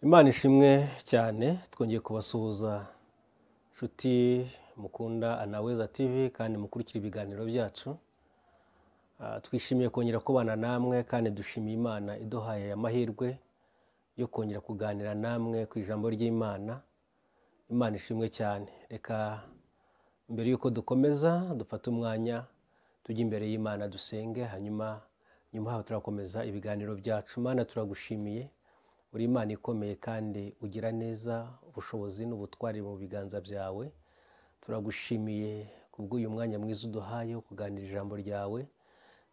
Imana ishimwe cyane, twongeye kubasuhuza inshuti mukunda Anaweza TV kandi mukurikira ibiganiro byacu. Twishimiye kongera kubana namwe kandi dushimiye Imana iduhaye amahirwe yo kongera kuganira namwe ku ijambo ry'Imana. Imana ishimwe cyane. Reka mbere y'uko dukomeza dufate umwanya tujye imbere y'Imana dusenge, hanyuma nyuma yaho turakomeza ibiganiro byacu. Imana turagushimiye, uri Imana ikomeye kandi ugira neza, ubushobozi n'ubutwari mu biganza byawe. Turagushimiye kubw'uyu mwanya mwiza uduhaye wo kuganira ijambo ryawe.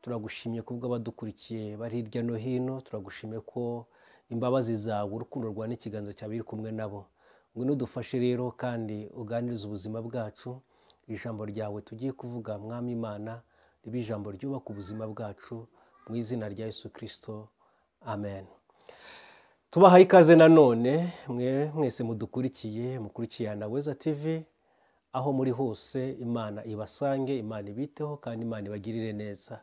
Turagushimiye kubw'abadukurikiye bari hirya no hino. Turagushimiye ko imbabazi zawe, urukundo rwawe n'ikiganza cyawe biri kumwe nabo. Ngwino udufashe rero kandi uganirize ubuzima bwacu. Ijambo ryawe tugiye kuvuga, Mwami Imana, ribe ijambo ryubaka ubuzima bwacu, mu izina rya Yesu Kristo, amen. Tubahaye ikaze nanone mwe mwese mudukurikiye, mukurikiye Anaweza TV, aho muri hose Imana ibasange, Imana ibiteho kandi Imana ibagirire neza.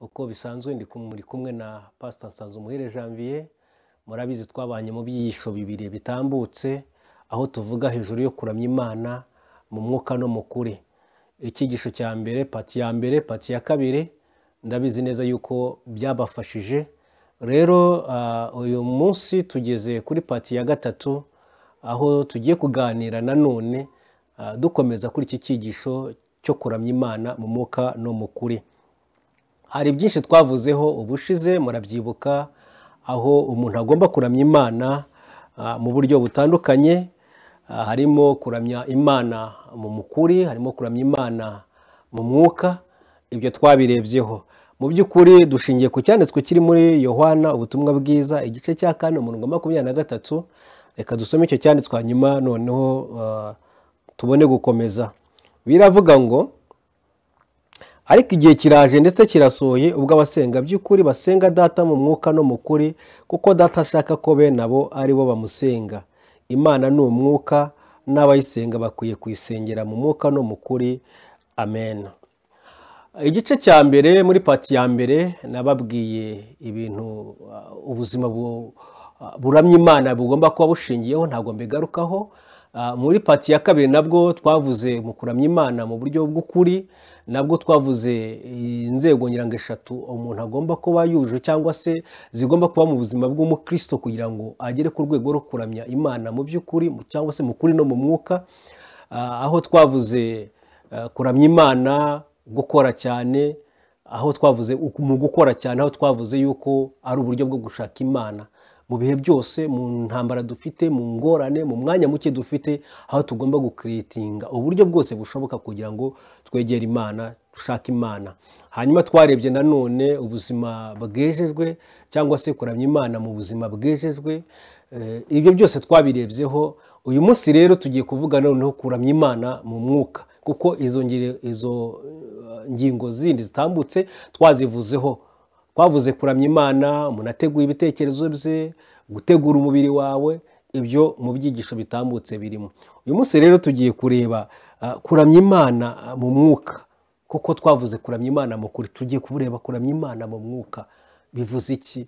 Uko bisanzwe muri kumwe na Pastor Nsanzumuhire Janvier. Murabizi twabanye mu byigisho bibiri bitambutse, aho tuvuga hejuru yo kuramya Imana mu mwuka no mu kuri. Icyigisho cya mbere, pati ya mbere, pati ya kabiri, ndabizi neza yuko byabafashije. Rero uyu munsi tugeze kuri pati ya gatatu, aho tugiye kuganira nanone dukomeza kuri iki cyigisho cyo kuramya Imana mu mwuka no mu kuri. Hari byinshi twavuzeho ubushize, murabyibuka, aho umuntu agomba kuramya Imana mu buryo butandukanye. Harimo kuramya Imana mu mukuri, harimo kuramya Imana mu mwuka. Ibyo twabirebyeho. Mu by'ukuri dushingiye ku cyanditswe kiri muri Yohana ubutumwa bwiza igice cya 4 umurongo 23. Reka dusome icyo cyanditswe hanyuma noneho tubone gukomeza. Biravuga ngo: ariko igihe kiraje ndetse kirasohoye ubwo abasenga by'ukuri basenga Data mu mwuka no mu kuri, kuko Data ashaka ko bene abo ari bo bamusenga. Imana ni umwuka, n'abayisenga bakwiye kuyisengera mu mwuka no mu kuri. Amen. Igice cya mbere, muri pati ya mbere, nababwiye ibintu ubuzima buramya Imana bugomba kuba bushingiyeho, ntabwo mbigarukaho. Muri pati ya kabiri nabwo twavuze mu kuramya Imana mu buryo bw'ukuri, nabwo twavuze inzego nyirango eshatu umuntu agomba kuba yuje cyangwa se zigomba kuba mu buzima bw'umukristo kugira ngo agere ku rwego rwo kuramya Imana mu by'ukuri cyangwa se mu kuri no mu mwuka. Aho twavuze kuramya Imana gukora cyane, aho twavuze mu gukora cyane, aho twavuze yuko ari uburyo bwo gushaka Imana mu bihe byose, mu ntambara dufite, mu ngorane, mu mwanya muke dufite, aho tugomba gukiritinga uburyo bwose bushoboka kugira ngo twegere Imana, dushake Imana. Hanyuma twarebye nanone ubuzima bwejejwe cyangwa se kuramya Imana mu buzima bwejejwe. Ibyo byose twabirebyeho. Uyu munsi rero tugiye kuvuga noneho kuramya Imana mu mwuka, kuko izo ngingo zindi zitambutse twazivuzeho. Twavuze kuramya Imana umuntu ateguye ibitekerezo bye, gutegura umubiri wawe, ibyo mu byigisho bitambutse birimo. Uyu munsi rero tugiye kureba kuramya Imana mu mwuka, kuko twavuze kuramya Imana mu kuri, tugiye kureba kuramya Imana mu mwuka bivuze iki,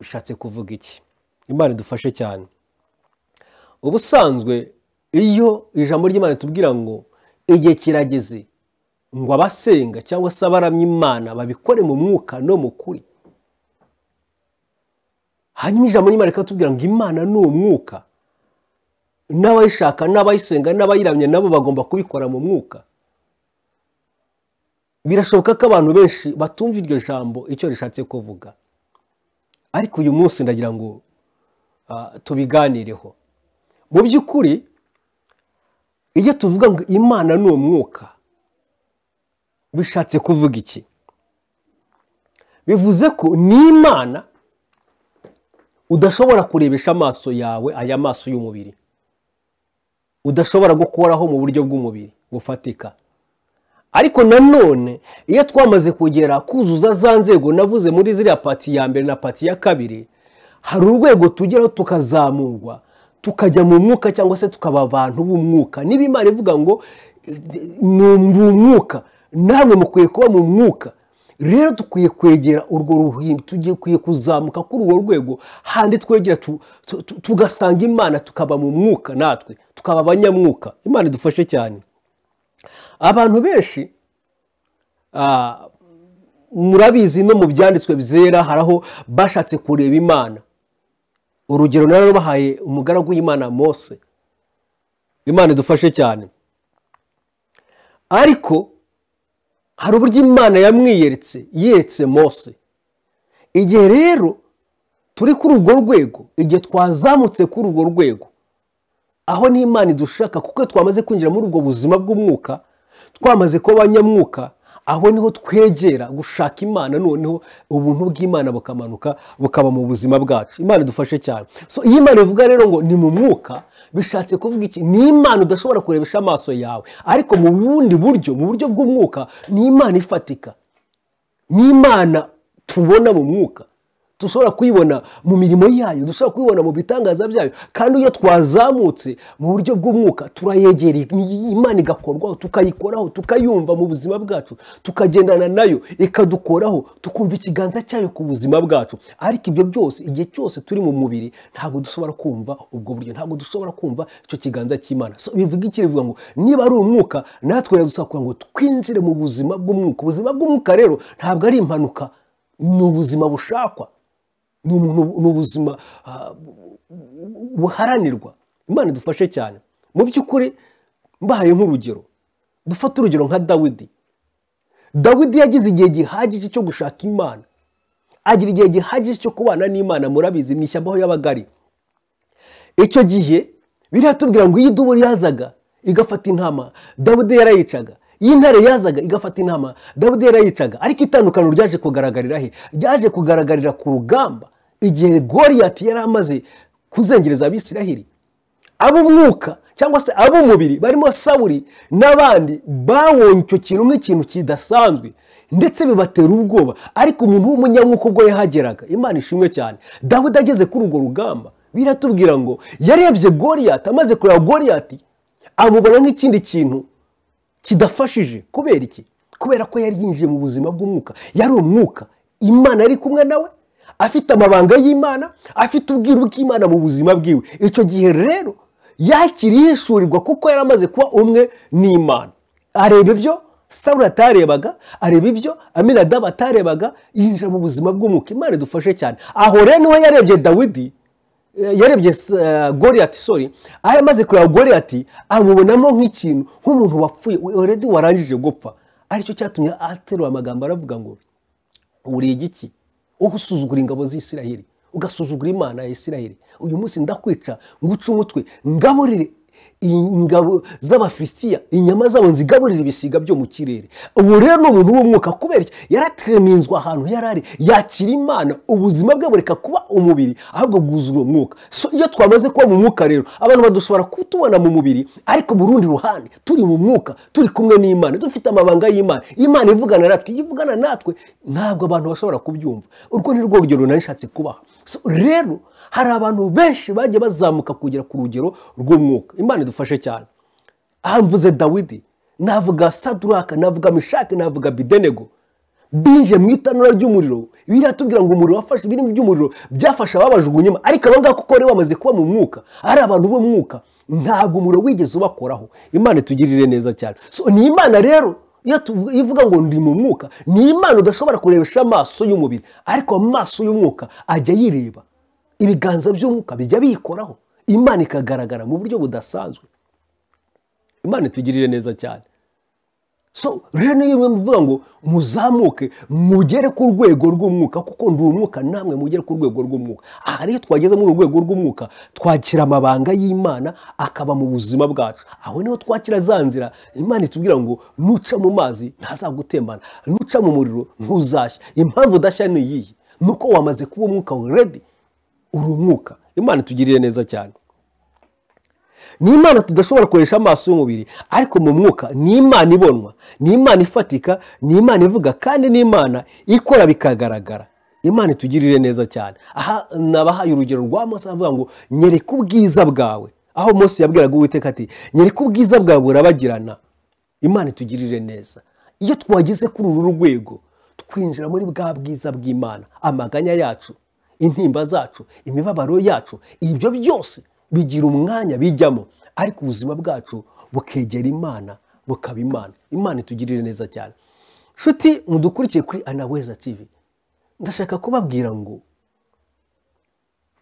bishatse kuvuga iki. Imana idufashe cyane. Ubusanzwe iyo ijambo ry'Imana tubwira ngo igihe kirageze ngo abasenga cyangwa se abaramya Imana babikore mu mwuka no mu kuri, hanyuma ijambo ry'Imana rikatubwira ngo Imana ni umwuka, n'abayishaka n'abayisenga n'abayiramya nabo bagomba kubikora mu mwuka. Birashoboka ko abantu benshi batumva iryo jambo icyo rishatse kuvuga, ariko uyu munsi ndagira ngo tubiganireho. Mu by'ukuri iyo tuvuga ngo Imana ni umwuka bishatse kuvuga iki? Bivuze ko ni Imana udashobora kurebesha amaso yawe, aya maso y'umubiri, udashobora gukoraho mu buryo bw'umubiri bufatika. Ariko nanone iyo twamaze kugera kuzuza za nzego navuze muri ziriya pati ya mbere na pati ya kabiri, hari urwego tugeraho tukazamurwa tukajya mu mwuka cyangwa se tukaba abantu b'umwuka. Niba Imana ivuga ngo ni umwuka, namwe mukwiye kuba mu mwuka, Rero dukwiye kwegera urwo ruhimbi, dukwiye kuzamuka kuri urwo rwego handi twegera tugasanga Imana, tukaba mu mwuka natwe tukaba abanyamwuka. Imana idufashe cyane. Abantu benshi murabizi no mu byanditswe byera hari aho bashatse kureba Imana. Urugero narabahaye umugaragu w'Imana Mose. Imana idufashe cyane. Ariko hari uburyo Imana yamwiyeretse, yeretse Mose. Igihe rero turi kuri urwo rwego, igihe twazamutse kuri urwo rwego, aho ni Imana idushaka, kuko twamaze kwinjira muri ubwo buzima bw'umwuka, twamaze kuba abanyamwuka, aho niho twegera gushaka Imana, noneho ubuntu bw'Imana bukamanuka bukaba mu buzima bwacu. Imana idufashe cyane. So iyo Imana ivuga rero ngo ni mu mwuka, bishatse kuvuga iki? Ni Imana udashobora kurebesha amaso yawe, ariko mu bundi buryo, mu buryo bw'umwuka, ni Imana ifatika, ni Imana tubona mu mwuka, dushobora kuyibona mu mirimo yayo, dushobora kuyibona mu bitangaza byayo. Kandi iyo twazamutse mu buryo bw'umwuka turayegera Imana, igakorwaho, tukayikoraho, tukayumva mu buzima bwacu, tukagendana nayo, ikadukoraho, tukumva ikiganza cyayo ku buzima bwacu. Ariko ibyo byose igihe cyose turi mu mubiri ntabwo dushobora kumva ubwo buryo, ntabwo dushobora kumva icyo kiganza cy'Imana. So bivuga iki? Bivuga ngo niba ari umwuka, natwe biradusaba ngo twinjire mu buzima bw'umwuka. Ubuzima bw'umwuka rero ntabwo ari impanuka, ni ubuzima bushakwa, ni ubuzima buharanirwa. Imana idufashe cyane. Mu by'ukuri mbahaye nk'urugero, dufate urugero nka Dawidi. Dawidi yagize igihe gihagije cyo gushaka Imana, agira igihe gihagije cyo kubana n'Imana. Murabizi mu ishyamba aho yabaga ari. Icyo gihe biratubwira ngo iyo idubu yazaga igafata intama, Dawidi yarayicaga. Iyo intare yazaga igafata intama, Dawidi yarayicaga. Ariko itandukaniro ryaje kugaragarira he? Ryaje kugaragarira ku rugamba, igihe Goliyati yari amaze kuzengereza Abisiraheli. Ab'umwuka cyangwa se ab'umubiri barimo Sawuli n'abandi babonye icyo kintu nk'ikintu kidasanzwe, ndetse bibatera ubwoba. Ariko umuntu w'umunyamwuka ubwo yahageraga, Imana ishimwe cyane, Dawidi ageze kuri urwo rugamba, biratubwira ngo yarebye Goliyati, amaze kureba Goliyati amubona nk'ikindi kintu kidafashije. Kubera iki? Kubera ko yari yinjiye mu buzima bw'umwuka, yari umwuka, Imana yari kumwe nawe, afite amabanga y'Imana, afite ubwiru bw'Imana mu buzima bwiwe. Icyo gihe rero yakiriye ihishurirwa, kuko yari amaze kuba umwe n'Imana. Areba ibyo Sawuli atarebaga, areba ibyo Aminadabu atarebaga, yinjira mu buzima bw'umwuka. Imana idufashe cyane. Aho rero niho yarebye Dawidi, yarebye Goliyati, sorry, aho amaze kureba Goliyati amubonamo nk'ikintu, nk'umuntu wapfuye already, warangije gupfa. Aricyo cyatumye aterura amagambo aravuga ngo uri igiki wowe usuzugura ingabo z'Isiraheli, ugasuzugura Imana ya Isiraheli? Uyu munsi ndakwica nguce umutwe, ngaburire ingabo z'Abafilisitiya, inyama zabo nzigaburire ibisiga byo mu kirere. Ubu rero ni umuntu w'umwuka. Kubera iki? Yarateminzwe ahantu yari ari, yakira Imana, ubuzima bwe bureka kuba umubiri, ahubwo bwuzura umwuka. So iyo twamaze kuba mu mwuka rero, abantu badushobora kutubona mu mubiri, ariko mu rundi ruhande turi mu mwuka, turi kumwe n'Imana, dufite amabanga y'Imana, Imana ivugana natwe. Iyo ivugana natwe ntabwo abantu bashobora kubyumva. Urwo ni rwo rugero nari nshatse kubaha. So rero hari abantu benshi bagiye bazamuka kugera ku rugero rw'umwuka. Imana idufashe cyane. Aha mvuze Dawidi, navuga Saduraka, navuga Mishaki, navuga Abedenego, binjiye mu itanura ry'umuriro. Biratubwira ngo umuriro wafashe, ibirimi by'umuriro byafashe ababajugunyemo. Ariko abo ngabo kuko bari bamaze kuba mu mwuka, ari abantu b'umwuka, ntabwo umuriro wigeze ubakoraho. Imana itugirire neza cyane. So ni Imana rero iyo ivuga ngo ndi mu mwuka, ni Imana udashobora kurebesha amaso y'umubiri, ariko amaso y'umwuka ajya yireba, ibiganza by'umwuka bijya biyikoraho, Imana ikagaragara mu buryo budasanzwe. Imana itugirire neza cyane. So rero niyo mvuga ngo muzamuke mugere ku rwego rw'umwuka, kuko ndi umwuka, namwe mugere ku rwego rw'umwuka. Aha rero twageze muri urwo rwego rw'umwuka, twakira amabanga y'Imana akaba mu buzima bwacu. Aho niho twakira za nzira Imana itubwira ngo nuca mu mazi ntazagutembana, nuca mu muriro ntuzashya. Impamvu udashya ni iyihe? Nuko wamaze kuba umwuka already, uri umwuka. Imana itugirire neza cyane. Ni Imana tudashobora gukoresha amaso y'umubiri, ariko mu mwuka ni Imana ibonwa, ni Imana ifatika, ni Imana ivuga, kandi ni Imana ikora bikagaragara. Imana itugirire neza cyane. Aha nabahaye urugero rwa Mose avuga ngo nyereka ubwiza bwawe, aho Mose yabwiraga Uwiteka ati nyereka ubwiza bwawe burabagirana. Imana itugirire neza. Iyo twageze kuri uru rwego, Twinjira muri bwa bwiza bw'Imana. Amaganya yacu, intimba zacu, imibabaro yacu, ibyo byose bigira umwanya bijyamo, ariko ubuzima bwacu bukegera Imana, bukaba Imana. Imana itugirire neza cyane. Nshuti mudukurikiye kuri Anaweza TV, ndashaka kubabwira ngo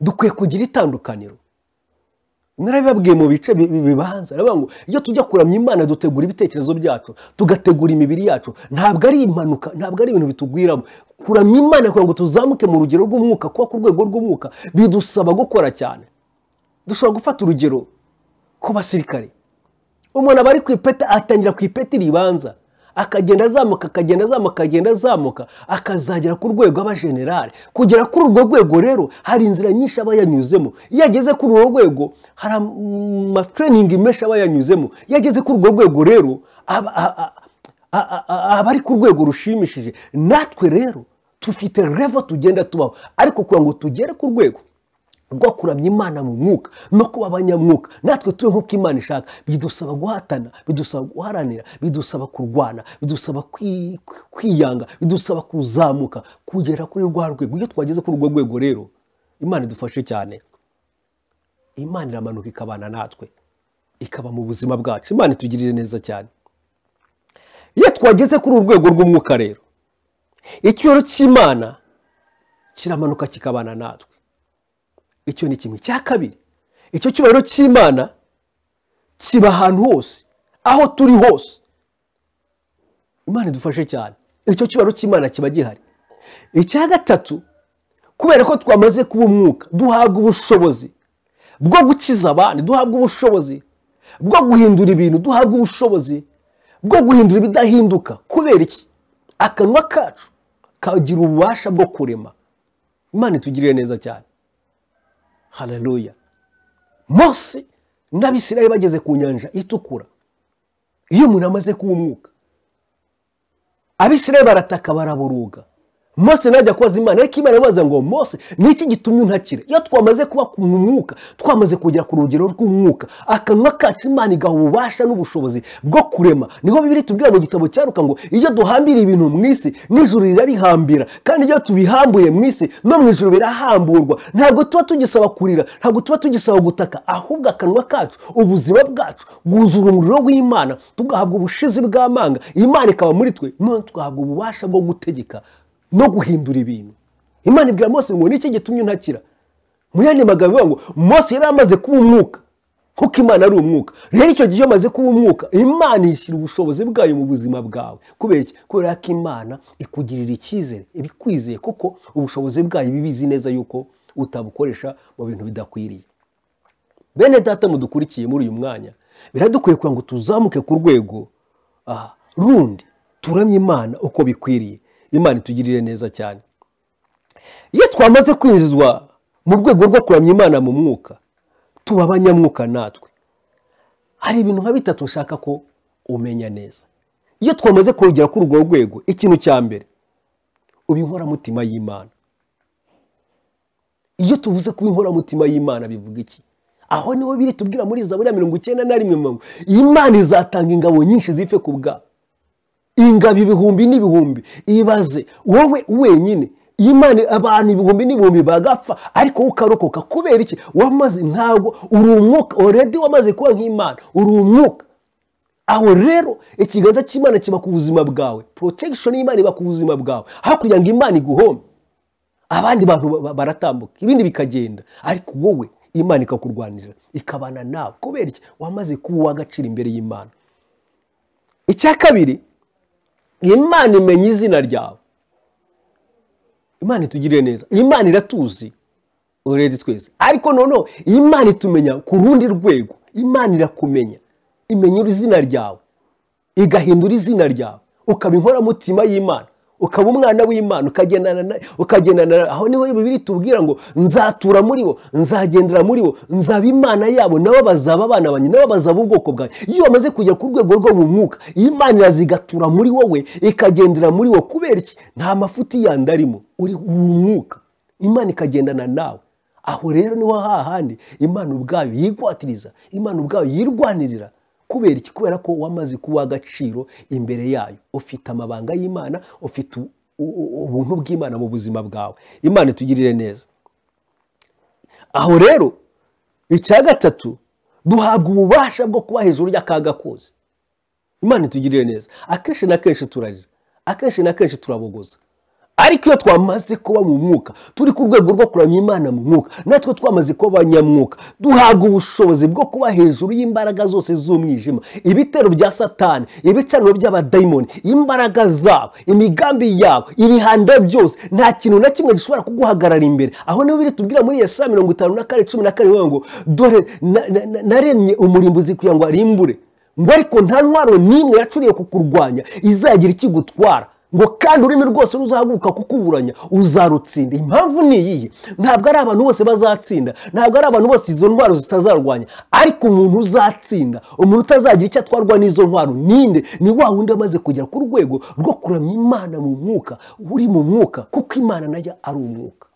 dukwiye kugira itandukaniro. Narabibabwiye mu bice bibanza, naravuga ngo iyo tujya kuramya Imana dutegura ibitekerezo byacu, tugategura imibiri yacu. Ntabwo ari impanuka, ntabwo ari ibintu bitugwiramo. Kuramya Imana kugira ngo tuzamuke mu rugero rw'umwuka, kuba ku rwego rw'umwuka bidusaba gukora cyane. Dushobora gufata urugero ku basirikare. Umuntu aba ari ku ipeti, atangira ku ipeti ribanza, akagenda azamuka, akagenda azamuka, akagenda azamuka, akazagera ku rwego aba generale. Kugera kuri urwo rwego rero hari inzira nyinshi aba yanyuzemo. Iyo ageze kuri urwo rwego hari amatraining menshi aba yanyuzemo. Iyo ageze kuri urwo rwego rero aba ari ku rwego rushimishije. Natwe rero tufite level tugenda tubaho, ariko kugira ngo tugere ku rwego rwo kuramya Imana mu mwuka no kuba abanyamwuka, natwe tube nk'uko Imana ishaka, bidusaba guhatana, bidusaba guharanira, bidusaba kurwana, bidusaba kwiyanga, bidusaba kuzamuka kugera kuri rwa rwego. Iyo twageze kuri urwo rwego rero, Imana idufashe cyane. Imana iramanuka ikabana natwe, ikaba mu buzima bwacu. Imana itugirire neza cyane. Iyo twageze kuri uru rwego rw'umwuka rero, icyubahiro cy'Imana kiramanuka kikabana natwe. Icyo ni kimwe. Cya kabiri, icyo cyubahiro cy'Imana kiba ahantu hose, aho turi hose. Imana idufashe cyane. Icyo cyubahiro cy'Imana kiba gihari. Icya gatatu, kubera ko twamaze kuba umwuka, duhabwa ubushobozi bwo gukiza abandi, duhabwa ubushobozi bwo guhindura ibintu, duhabwa ubushobozi bwo guhindura ibidahinduka. Kubera iki? Akanwa kacu kagira ububasha bwo kurema. Imana itugirire neza cyane. Haleluya. Mose n'Abisirayeli bageze ku nyanja itukura. Iyo umuntu amaze kuba umwuka, Abisirayeli barataka baraburuga. Mose najya kubaza Imana, ariko Imana ibaza ngo Mose, niki gitumye untakira? Iyo twamaze kuba ku mwuka, twamaze kugera ku rugero rw'umwuka, akanwa kacu Imana igaha ububasha n'ubushobozi bwo kurema. Niho Bibiliya itubwira mu gitabo cya Luka ngo iyo duhambira ibintu mu isi, n'ijuru rirabihambira, kandi iyo tubihambuye mu isi, no mu ijuru birahamburwa. Ntabwo tuba tugisaba kurira, ntabwo tuba tugisaba gutaka, ahubwo akanwa kacu, ubuzima bwacu bwuzura umuriro w'Imana, tugahabwa ubushizi bw'amanga, Imana ikaba muri twe, none tugahabwa ububasha bwo gutegeka no guhindura ibintu. Imana ibwira Mose ngo niki gitumye untakira? Mu yandi magambo ngo Mose yari amaze kuba umwuka, kuko Imana ari umwuka. Rero icyo gihe amaze kuba umwuka, Imana ishyira ubushobozi bwayo mu buzima bwawe. Kubera iki? Kubera ko Imana ikugirira icyizere, ibikwizeye, kuko ubushobozi bwayo ibibizi neza yuko utabukoresha mu bintu bidakwiriye. Bene data mudukurikiye muri uyu mwanya, biradukwiye kugira ngo tuzamuke ku rwego rundi, turamye Imana uko bikwiriye. Imana itugirire neza cyane. Iyo twamaze kwinjizwa mu rwego rwo kuramya Imana mu mwuka, tuba abanyamwuka natwe. Hari ibintu nka bitatu nshaka ko umenya neza. Iyo twamaze kugera kuri urwo rwego, ikintu cya mbere, uba inkoramutima y'Imana. Iyo tuvuze kuba inkoramutima y'Imana bivuga iki? Aho niho biri tubwira muri Zaburi ya 91 Imana izatanga ingabo nyinshi zife ku bwa ingabo ibihumbi n'ibihumbi. Ibaze wowe wenyine, Imana abantu ibihumbi n'ibihumbi bagapfa, ariko ukarokoka. Kubera iki? Wamaze, ntabwo uri umwuka already, wamaze kuba nk'Imana, uri umwuka. Aho rero ikiganza cy'Imana kiba ku buzima bwawe, protection y'Imana iba ku buzima bwawe. Aho kugira ngo Imana iguhome, abandi bantu baratambuka, ibindi bikagenda, ariko wowe Imana ikakurwanirira, ikabana nawe. Kubera iki? Wamaze kuba uw'agaciro imbere y'Imana. Icya kabiri, Imana imenya izina ryawe. Imana itugirire neza. Imana iratuzi already twese, ariko noneho Imana itumenya ku rundi rwego. Imana irakumenya, imenya izina ryawe, igahindura izina ryawe, ukaba inkoramutima y'Imana, ukaba umwana w'Imana, ukagendana. Aho niho Bibiliya itubwira ngo nzatura muri bo, nzagendera muri bo, nzaba Imana yabo, nabo bazaba abana banjye, nabo bazaba ubwoko bwanjye. Iyo wamaze kujya ku rwego rwo mu mwuka, Imana irazigatura muri wowe, ikagendera muri wowe. Kubera iki? Nta mafuti yandi arimo, uri mu mwuka, Imana ikagendana nawe. Aho rero niho hahandi Imana ubwayo yigwatiriza, Imana ubwayo yirwanirira. Kubera iki? Kubera ko wamaze kuba agaciro imbere yayo, ufite amabanga y'Imana, ufite ubuntu bw'Imana mu buzima bwawe. Imana itugirire neza. Aho rero icya gatatu, duhabwa ububasha bwo kuba hejuru y'akaga kose. Imana itugirire neza. Akenshi na kenshi turarira, akenshi na kenshi turabogoza, ariko iyo twamaze kuba mu mwuka, turi ku rwego rwo kuramya Imana mu mwuka, natwe twamaze kuba abanyamwuka, duhabwa ubushobozi bwo kuba hejuru y'imbaraga zose z'umwijima, ibitero bya Satani, ibicaniro by'abadayimoni, imbaraga zabo, imigambi yabo, ibihanda byose. Nta kintu na kimwe gishobora kuguhagarara imbere. Aho niho biri tubwira muri Yesaya 54:17 ngo dore naremye umurimbuzi kugira ngo arimbure, ngo ariko nta ntwaro n'imwe yacuriye kukurwanya izagira ikigutwara, ngo kandi ururimi rwose ruzahaguruka kukuburanya uzarutsinda. Impamvu ni iyihe? Ntabwo ari abantu bose bazatsinda, ntabwo ari abantu bose izo ntwaro zitazarwanya, ariko umuntu uzatsinda, umuntu utazagira icyo atwarwa n'izo ntwaro ninde? Ni wa wundi amaze kugera ku rwego rwo kuramya Imana mu mwuka, uri mu mwuka, kuko Imana nayo ari umwuka.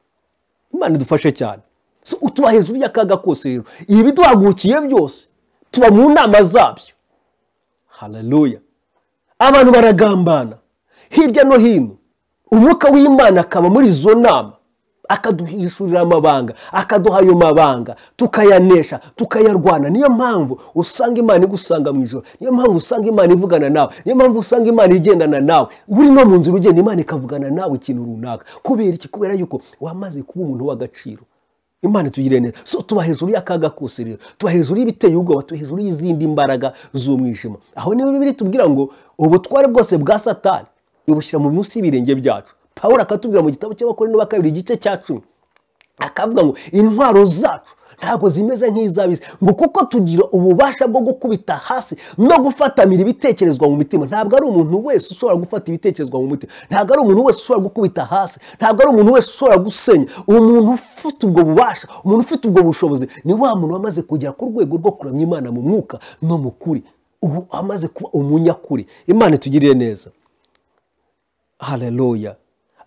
Imana idufashe cyane. So utuba hejuru y'akaga kose rero, ibi biduhagurukiye byose tuba mu nama zabyo. Haleluya. Abantu baragambana hirya no hino, umwuka w'Imana akaba muri izo nama, akaduhishurira amabanga, akaduha ayo mabanga, tukayanesha, tukayarwana. Niyo mpamvu usanga Imana igusanga mu ijoro, niyo mpamvu usanga Imana ivugana nawe, niyo mpamvu usanga Imana igendana nawe. Uri no mu nzira ugenda, Imana ikavugana nawe ikintu runaka. Kubera iki? Kubera yuko wamaze kuba umuntu w'agaciro. Imana itugirire neza. So tuba hejuru y'akaga kose rero, tuba hejuru y'ibiteye ubwoba, tuba hejuru y'izindi mbaraga z'umwijima. Aho niho Bibiliya itubwira ngo ubutware bwose bwa Satani ibushyira mu munsi y'ibirenge byacu. Pawulo akatubwira mu gitabo cy'Abakorinto ba kabiri igice cya 10, akavuga ngo intwaro zacu ntabwo zimeze nk'iz'ab'isi, ngo kuko tugira ububasha bwo gukubita hasi no gufatamira ibitekerezwa mu mitima. Ntabwo ari umuntu wese ushobora gufata ibitekerezwa mu mutima, ntabwo ari umuntu wese ushobora gukubita hasi, ntabwo ari umuntu wese ushobora gusenya. Umuntu ufite ubwo bubasha, umuntu ufite ubwo bushobozi ni wa muntu wamaze kugera ku rwego rwo kuramya Imana mu mwuka no mu kuri, ubu amaze kuba umunyakuri. Imana itugirire neza. Haleluya.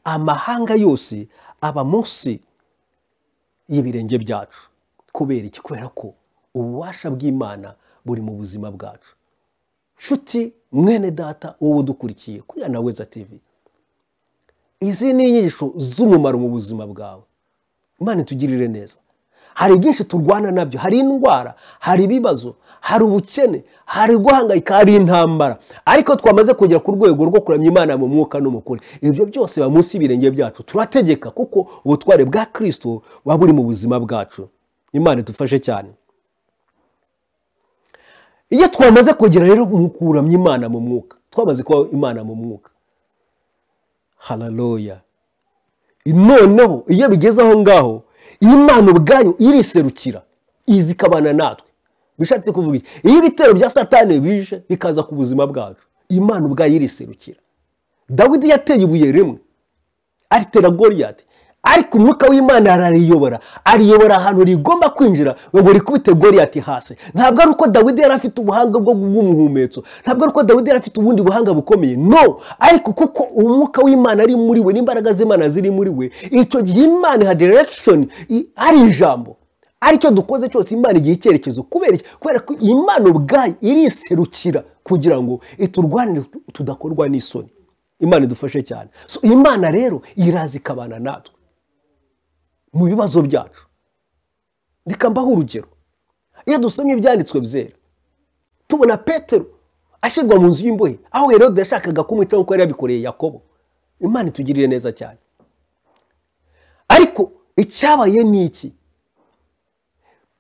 Amahanga yose aba munsi y'ibirenge byacu. Kubera iki? Kubera ko ububasha bw'Imana buri mu buzima bwacu. Nshuti mwene data wowe udukurikiye kuri Anaweza TV, izi ni inyigisho z'umumaro mu buzima bwawe. Imana itugirire neza. Hari byinshi turwana nabyo, hari indwara, hari ibibazo, hari ubukene, hari guhangayika, hari intambara, ariko twamaze kugera ku rwego rwo kuramya Imana mu mwuka no mu kuri, ibyo byose biba munsi y'ibirenge byacu. Turategeka kuko ubutware bwa Kristo buba buri mu buzima bwacu. Imana idufashe cyane. Iyo twamaze kugera rero mu kuramya Imana mu mwuka, twamaze kuba Imana mu mwuka. Haleluya. Noneho iyo bigeze aho ngaho, Imana ubwayo iriserukira, iza ikabana natwe. Bishatse kuvuga iki? Iyo ibitero bya Satani bije bikaza ku buzima bwacu, Imana ubwayo iriserukira. Dawidi yateye ibuye rimwe aritera Goliyati, ariko umwuka w'Imana arariyobora, ariyobora ahantu rigomba kwinjira ngo rikubite Goliyati hasi. Ntabwo ari uko Dawidi yari afite ubuhanga bwo bw'umuhumetso, ntabwo ari uko Dawidi yari afite ubundi buhanga bukomeye, no, ariko kuko umwuka w'Imana ari muri we n'imbaraga z'Imana ziri muri we, icyo gihe Imana iha direction, ari ijambo, aricyo dukoze cyose Imana igihe icyerekezo. Kubera iki? Kubera ko Imana ubwayo iriserukira kugira ngo iturwanire tudakorwa n'isoni. Imana idufashe cyane. So Imana rero iraza ikabana natwe mu bibazo byacu. Reka mbahe urugero. Iyo dusomye ibyanditswe byera, tubona Petero ashyirwa mu nzu y'imbohe, aho Herode yashakaga kumwica nk'uko yari yabikoreye Yakobo. Imana itugirire neza cyane. Ariko icyabaye ni iki?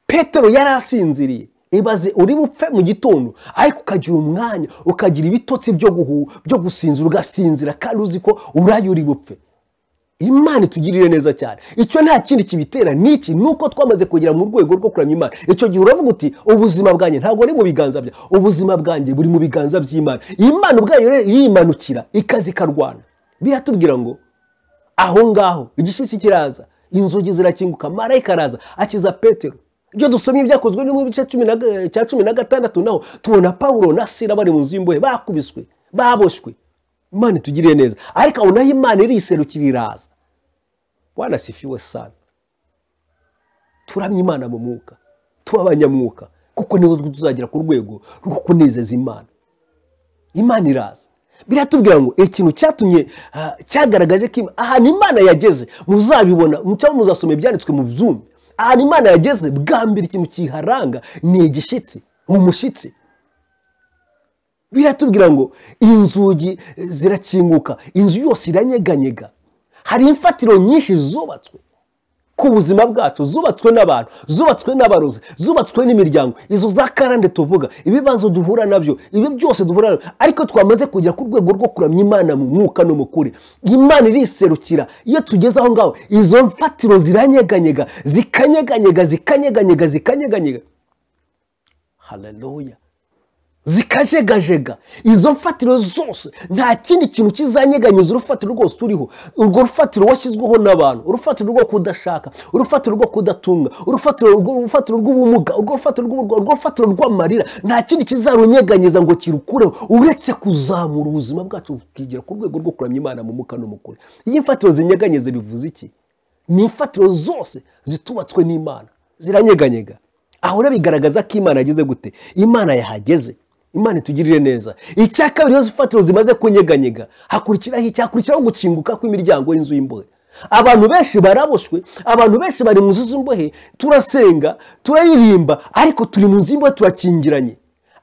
Petero yari asinziriye. Ibaze uri bupfe mu gitondo, ariko ukagira umwanya, ukagira ibitotsi byo gusinzira, ugasinzira kandi uzi ko uraye uri bupfe. Imana itugirire neza cyane. Icyo nta kindi kibitera niki, nuko twamaze kugera mu rwego rwo kuramya Imana. Icyo gihe uravuga uti ubuzima bwanjye ntabwo ari mu biganza bya, ubuzima bwanjye buri mu biganza by'Imana. Imana ubwayo rero yimanukira ikaza ikarwana. Biratubwira ngo aho ngaho igishyitsi kiraza, inzugi zirakinguka, marayika araza akiza Petero. Ibyo dusomye ibyakozwe ni mu bice cya 16, naho tubona Pawulo na Sila bari mu nzu y'imbohe, bakubiswe, baboshywe. Imana itugiriye neza. Ariko aho naho Imana iriserukira iraza. Bwana sifiwe sana. Turamye Imana mu mwuka, tuba abanyamwuka, kuko niho tuzagera ku rwego rwo kunezeza Imana. Imana iraza. Biratubwira ngo ikintu cyatumye cyagaragaje ko ahantu Imana yageze, muzabibona cyangwa muzasoma ibyanditswe mu byumve, ahantu Imana yageze bwa mbere ikintu kiharanga ni igishyitsi, umushyitsi. Biratubwira ngo inzugi zirakinguka, inzu yose iranyeganyega. Hari imfatiro nyinshi zubatswe ku buzima bwacu, zubatswe n'abantu, zubatswe n'abarozi, zubatswe n'imiryango, izo za karande tuvuga, ibibazo duhura nabyo, ibi byose duhura nabyo, ariko twamaze kugera ku rwego rwo kuramya Imana mu mwuka no mu kuri, Imana iriserukira. Iyo tugeze aho ngaho, izo mfatiro ziranyeganyega, zikanyeganyega, zikanyeganyega, zikanyeganyega. Haleluya. Zikajegajega izo mfatiro zose. Nta kindi kintu kizanyeganyeza urufatiro rwose uriho, urwo rufatiro washyizweho n'abantu, urufatiro rwo kudashaka, urufatiro rwo kudatunga, urufatiro rw'ubumuga, urwo rufatiro rw'uburwayi, urwo rufatiro rw'amarira. Nta kindi kizarunyeganyeza ngo kirukureho uretse kuzamura ubuzima bwacu bukigira ku rwego rwo kuramya Imana mu mwuka no mu kuri. Iyo imfatiro zinyeganyeze bivuze iki? Ni imfatiro zose zitubatswe n'Imana ziranyeganyega. Aho rero bigaragaza ko Imana yageze gute? Imana yahageze. Imana itugirire neza. Icya kabiri, iyo imfatiro zimaze kunyeganyega, hakurikiraho icyakurikiraho gukinguka kw'imiryango y'inzu y'imbohe. Abantu benshi baraboshywe, abantu benshi bari mu nzu z'imbohe. Turasenga, turaririmba, ariko turi mu nzu y'imbohe, turakingiranye.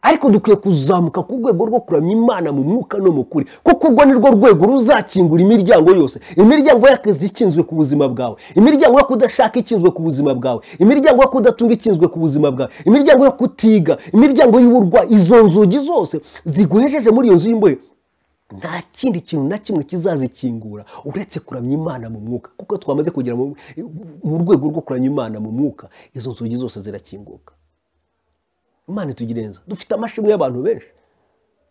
Ariko dukwiye kuzamuka ku rwego rwo kuramya Imana mu mwuka no mu kuri, kuko urwo ni rwo rwego ruzakingura imiryango yose. Imiryango y'akazi ikinzwe ku buzima bwawe, imiryango yo kudashaka ikinzwe ku buzima bwawe, imiryango yo kudatunga ikinzwe ku buzima bwawe, imiryango yo kutiga, imiryango y'uburwayi, izo nzugi zose ziguhesheje muri iyo nzu y'imbohe, nta kindi kintu na kimwe kizazikingura uretse kuramya Imana mu mwuka. Kuko twamaze kugera mu rwego rwo kuramya Imana mu mwuka, izo nzugi zose zirakinguka. Imana itugirenza. Dufite amashimwe y'abantu benshi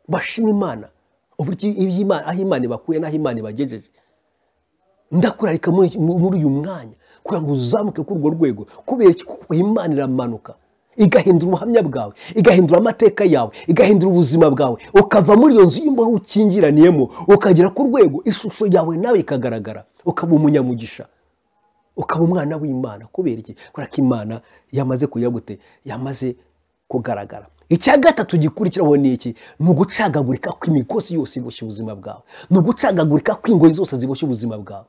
bashima Imana uburyo iby'Imana, aho Imana ibakuye n'aho Imana ibagejeje. Ndakurarika muri uyu mwanya kugira ngo uzamuke kuri urwo rwego. Kubera iki? Kuko Imana iramanuka igahindura ubuhamya bwawe, igahindura amateka yawe, igahindura ubuzima bwawe, ukava muri iyo nzu y'imbohe ukingiraniyemo, ukagera ku rwego ishusho yawe nawe ikagaragara, ukaba umunyamugisha, ukaba umwana w'Imana. Kubera iki? Kubera ko Imana yamaze kujya gute? Yamaze kugaragara. Icya gatatu gikurikiraho ni iki? Ni ugucagagurika kw'imigozi yose iboshye ubuzima bwawe, ni ugucagagurika kw'ingoyi zose ziboshye ubuzima bwawe.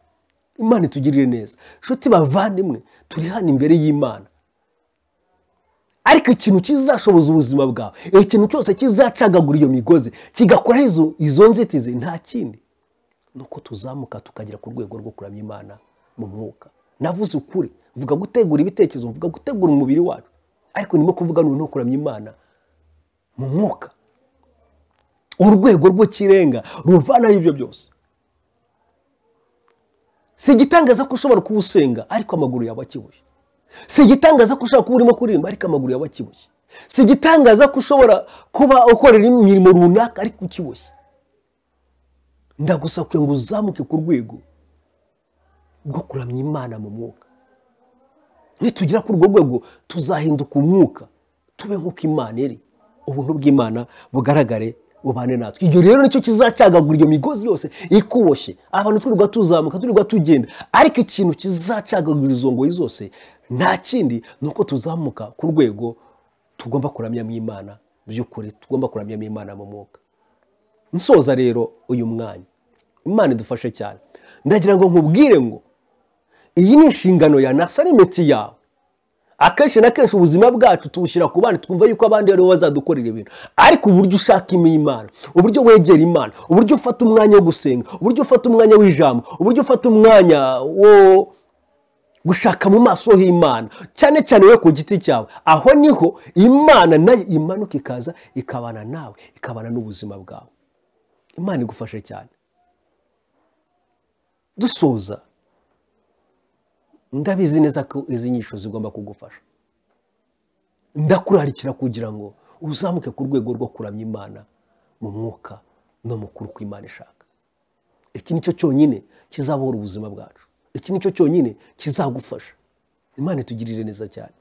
Imana itugirire neza. Nshuti bavandimwe, turi hano imbere y'Imana, ariko ikintu kizashoboza ubuzima bwawe, ikintu cyose kizacagagura iyo migozi, kigakora izo nzitizi, nta kindi, nuko tuzamuka tukagera ku rwego rwo kuramya Imana mu mwuka. Navuze ukuri, mvuga gutegura ibitekerezo, mvuga gutegura umubiri wacu, ariko nimo kuvuga noneho kuramya Imana mu mwuka, urwego rw'ikirenga ruvanaho ibyo byose. Si igitangaza ko ushobora kuba usenga ariko amaguru yawe akiboshye. Si igitangaza ko ushobora kuba urimo kuririmba ariko amaguru yawe akiboshye. Si igitangaza ko ushobora kuba ukorera imirimo runaka ariko ukiboshye. Ndagusaba kugira ngo uzamuke ku rwego rwo kuramya Imana mu mwuka. Nitugera kuri urwo rwego tuzahinduka umwuka, tube nk'uko Imana iri, ubuntu bw'Imana bugaragare, bubane natwe. Ibyo rero nicyo kizacagagura iyo migozi yose ikuboshye. Abantu twirirwa tuzamuka, twirirwa tugenda, ariko ikintu kizacagagura izo ngoyi zose nta kindi, ni uko tuzamuka ku rwego tugomba kuramyamo Imana by'ukuri, tugomba kuramyamo Imana mu mwuka. Nsoza rero uyu mwanya, Imana idufashe cyane. Ndagira ngo nkubwire ngo iyi ni inshingano ya nasarimeti yawe. Akenshi na kenshi ubuzima bwacu tubushyira ku bandi, twumva yuko abandi aribo bazadukorera ibintu, ariko uburyo ushaka Imana, uburyo wegera Imana, uburyo ufata umwanya wo gusenga, uburyo ufata umwanya w'ijambo, uburyo ufata umwanya wo gushaka mu maso h'Imana, cyane cyane we ku giti cyawe, aho niho Imana nayo imanuka ikaza ikabana nawe, ikabana n'ubuzima bwawe. Imana igufashe cyane. Dusoza, ndabizi neza ko izi nyisho zigomba kugufasha. Ndakurarikira kugira ngo uzamuke ku rwego rwo kuramya Imana mu mwuka no mu kuri kw'Imana ishaka. Iki nicyo cyonyine kizabohora ubuzima bwacu. Iki nicyo cyonyine kizagufasha. Imana itugirire neza cyane.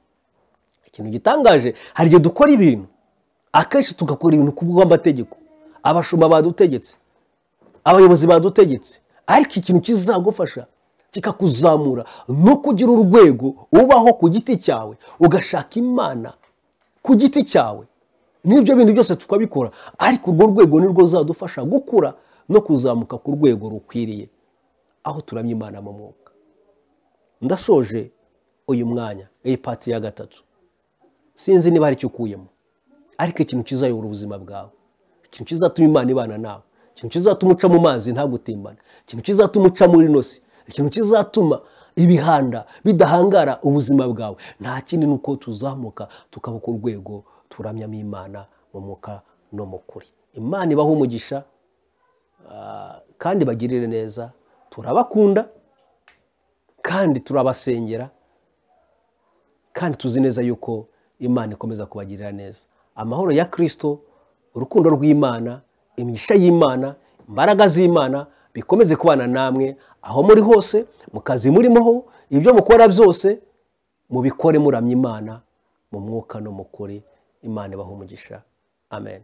Ikintu gitangaje, hari igihe dukora ibintu, akenshi tugakora ibintu ku bw'amategeko, abashumba badutegetse, abayobozi badutegetse, ariko ikintu kizagufasha kikakuzamura no kugira urwego ubaho ku giti cyawe, ugashaka Imana ku giti cyawe. N'ibyo bintu byose tukabikora, ariko urwo rwego nirwo ruzadufasha gukura no kuzamuka ku rwego rukwiriye, aho turamya Imana mu mwuka. Ndasoje uyu mwanya, iyi part ya gatatu. Sinzi niba hari icyo ukuyemo, ariko ikintu kizayobora ubuzima bwawe, ikintu kizatuma Imana ibana nawe, ikintu kizatuma uca mu mazi ntagutimbane, ikintu kizatuma uca muri ino si, ikintu kizatuma ibihanda bidahangara ubuzima bwawe, nta kindi, ni uko tuzamuka tukaba ku rwego turamyamo Imana mu mwuka no mu kuri. Imana ibahe umugisha, kandi bagirire neza. Turabakunda kandi turabasengera, kandi tuzi neza yuko Imana ikomeza kubagirira neza. Amahoro ya Kirisito, urukundo rw'Imana, imigisha y'Imana, imbaraga z'Imana bikomeze kubana namwe aho muri hose, mu kazi murimo, ibyo mukora byose mubikore muramya Imana mu mwuka no mu kuri. Imana ibahe umugisha. Amen.